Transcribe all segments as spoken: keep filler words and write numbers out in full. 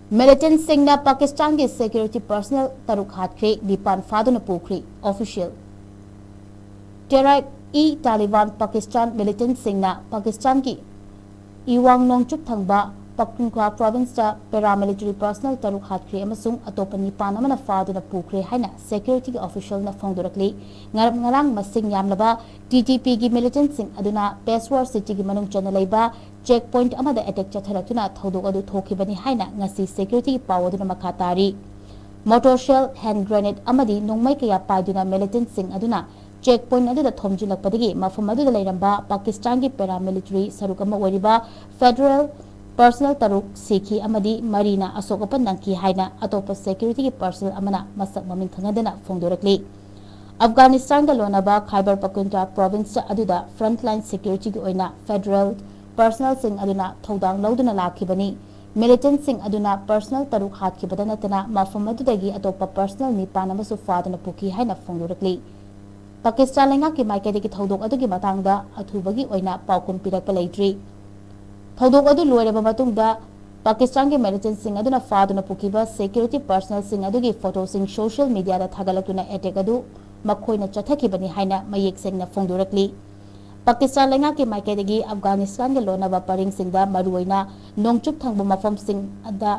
Militantꯁꯤꯡꯅ ꯄꯥꯀꯤꯁꯇꯥꯟꯒꯤ security personnel ꯇꯔꯨꯛ ꯍꯥꯠꯈ꯭ꯔꯦ, ꯅꯤꯄꯥꯟ ꯐꯥꯗꯨꯅ ꯄꯨꯈ꯭ꯔꯦ꯫ Official. Tehrik-e-Taliban Pakistan militantꯁꯤꯡꯅ ꯄꯥꯀꯤꯁꯇꯥꯟꯒꯤ ꯏꯋꯥꯡ ꯅꯣꯡꯆꯨꯞ ꯊꯪꯕ ꯄꯈꯇꯨꯟꯈ꯭ꯋꯥ provinceꯇ paramilitary personnel ꯇꯔꯨꯛ ꯍꯥꯠꯈ꯭ꯔꯦ ꯑꯃꯁꯨꯡ ꯑꯇꯣꯞꯄ ꯅꯤꯄꯥꯟ ꯑꯃꯅ ꯐꯥꯗꯨꯅ ꯄꯨꯈ꯭ꯔꯦ ꯍꯥꯏꯅ securityꯒꯤ officialꯅ ꯐꯣꯡꯗꯣꯔꯛꯂꯤ꯫ ꯉꯔ-, ꯉꯔꯥꯡ ꯃꯁꯤꯡ ꯌꯥꯝꯂꯕ TTPꯒꯤ militantꯁꯤꯡ ꯑꯗꯨꯅ Peshawar cityꯒꯤ ꯃꯅꯨꯡ ꯆꯟꯅ ꯂꯩꯕ checkpoint ꯑꯃꯗ attack ꯆꯠꯊꯔꯛꯇꯨꯅ ꯊꯧꯗꯣꯛ ꯑꯗꯨ ꯊꯣꯛꯈꯤꯕꯅꯤ ꯍꯥꯏꯅ ꯉꯁꯤ securityꯒꯤ ꯄꯥꯎ ꯑꯗꯨꯅ ꯃꯈꯥ ꯇꯥꯔꯤ꯫ Mortar shell, hand grenade ꯑꯃꯗꯤ ꯅꯣꯡꯃꯩ ꯀꯌꯥ ꯄꯥꯏꯗꯨꯅ militantꯁꯤꯡ ꯑꯗꯨꯅ checkpoint ꯑꯗꯨꯗ ꯊꯣꯝꯖꯤꯜꯂꯛꯄꯗꯒꯤ ꯃꯐꯝ ꯑꯗꯨꯗ ꯂꯩꯔꯝꯕ ꯄꯥꯀꯤꯁꯇꯥꯟꯒꯤ paramilitary ꯁꯔꯨꯛ ꯑꯃ ꯑꯣꯏꯔꯤꯕ federal personnel ꯇꯔꯨꯛ ꯁꯤꯈꯤ ꯑꯃꯗꯤ ꯃꯔꯤꯅ ꯑꯁꯣꯛ ꯑꯄꯟ ꯅꯪꯈꯤ ꯍꯥꯏꯅ ꯑꯇꯣꯞꯄ securityꯒꯤ personnel ꯑꯃꯅ ꯃꯁꯛ ꯃꯃꯤꯡ ꯈꯪꯍꯟꯗꯅ ꯐꯣꯡꯗꯣꯔꯛꯂꯤ꯫ ꯑꯐꯒꯥꯅꯤꯁꯇꯥꯟꯒ ꯂꯣꯟꯅꯕ ꯈꯥꯏꯕꯔ ꯄꯈꯇꯨꯟꯈ꯭ꯋꯥ province ꯑꯗꯨꯗ frontline securityꯒꯤ ꯑꯣꯏꯅ federal personnelꯁꯤꯡ ꯑꯗꯨꯅ ꯊꯧꯗꯥꯡ ꯂꯧꯗꯨꯅ ꯂꯥꯛꯈꯤꯕꯅꯤ꯫ Militantꯁꯤꯡ ꯑꯗꯨꯅ personnel ꯇꯔꯨꯛ ꯍꯥꯠꯈꯤꯕꯗ ꯅꯠꯇꯅ ꯃꯐꯝ ꯑꯗꯨꯗꯒꯤ ꯑꯇꯣꯞꯄ personnel ꯅꯤꯄꯥꯟ ꯑꯃꯁꯨ ꯐꯥꯗꯨꯅ ꯄꯨꯈꯤ ꯍꯥꯏꯅ ꯐꯣꯡꯗꯣꯔꯛꯂꯤ꯫ ꯄꯥꯀꯤꯁꯇꯥꯟ ꯂꯩꯉꯥꯛꯀꯤ ꯃꯥꯏꯀꯩꯗꯒꯤ ꯊꯧꯗꯣꯛ ꯑꯗꯨꯒꯤ ꯃꯇꯥꯡꯗ ꯑꯊꯨꯕꯒꯤ ꯑꯣꯏꯅ ꯄꯥꯎꯈꯨꯝ ꯄꯤꯔꯛꯄ ꯂꯩꯇ꯭ꯔꯤ꯫ ꯊꯧꯗꯣꯛ ꯑꯗꯨ ꯂꯣꯏꯔꯕ ꯃꯇꯨꯡꯗ ꯄꯥꯀꯤꯁꯇꯥꯟꯒꯤ militantꯁꯤꯡ ꯑꯗꯨꯅ ꯐꯥꯗꯨꯅ ꯄꯨꯈꯤꯕ security personnelꯁꯤꯡ ꯑꯗꯨꯒꯤ photoꯁꯤꯡ social mediaꯗ ꯊꯥꯒꯠꯂꯛꯇꯨꯅ attack ꯑꯗꯨ ꯃꯈꯣꯏꯅ ꯆꯠꯊꯈꯤꯕꯅꯤ ꯍꯥꯏꯅ ꯃꯌꯦꯛ ꯁꯦꯡꯅ ꯐꯣꯡꯗꯣꯔꯛꯂꯤ꯫ ꯄꯥꯀꯤꯁꯇꯥꯟ ꯂꯩꯉꯥꯛꯀꯤ ꯃꯥꯏꯀꯩꯗꯒꯤ ꯑꯐꯒꯥꯅꯤꯁꯇꯥꯟꯒ ꯂꯣꯟꯅꯕ ꯄꯔꯤꯡꯁꯤꯡꯗ, ꯃꯔꯨꯑꯣꯏꯅ ꯅꯣꯡꯆꯨꯞ ꯊꯪꯕ ꯃꯐꯝꯁꯤꯡꯗ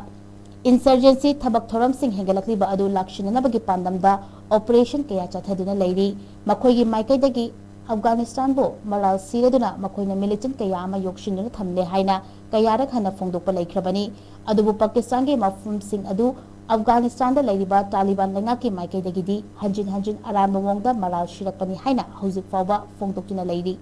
insurgency ꯊꯕꯛ ꯊꯧꯔꯝꯁꯤꯡ ꯍꯦꯟꯒꯠꯂꯛꯂꯤꯕ ꯑꯗꯨ ꯂꯥꯛꯁꯤꯟꯅꯅꯕꯒꯤ ꯄꯥꯟꯗꯝꯗ operation ꯀꯌꯥ ꯆꯠꯊꯗꯨꯅ ꯂꯩꯔꯤ꯫ ꯃꯈꯣꯏꯒꯤ ꯃꯥꯏꯀꯩꯗꯒꯤ ꯑꯐꯒꯥꯅꯤꯁꯇꯥꯟꯕꯨ ꯃꯔꯥꯜ ꯁꯤꯔꯗꯨꯅ ꯃꯈꯣꯏꯅ militant ꯀꯌꯥ ꯑꯃ ꯌꯣꯛꯁꯤꯟꯗꯨꯅ ꯊꯝꯂꯦ ꯍꯥꯏꯅ ꯀꯌꯥꯔꯛ ꯍꯟꯅ ꯐꯣꯡꯗꯣꯛꯄ ꯂꯩꯈ꯭ꯔꯕꯅꯤ꯫ ꯑꯗꯨꯕꯨ ꯄꯥꯀꯤꯁꯇꯥꯟꯒꯤ ꯃꯐꯝꯁꯤꯡ ꯑꯗꯨ ꯑꯐꯒꯥꯅꯤꯁꯇꯥꯟꯗ ꯂꯩꯔꯤꯕ ꯇꯥꯂꯤꯕꯥꯟ ꯂꯩꯉꯥꯛꯀꯤ ꯃꯥꯏꯀꯩꯗꯒꯤꯗꯤ ꯍꯟꯖꯤꯟ ꯍꯟꯖꯤꯟ ꯑꯔꯥꯟꯕ ꯃꯑꯣꯡꯗ ꯃꯔꯥꯜ ꯁꯤꯔꯛꯄꯅꯤ ꯍꯥꯏꯅ ꯍꯧꯖꯤꯛ ꯐꯥꯎꯕ ꯐꯣꯡꯗꯣꯛꯇꯨꯅ ꯂꯩꯔꯤ꯫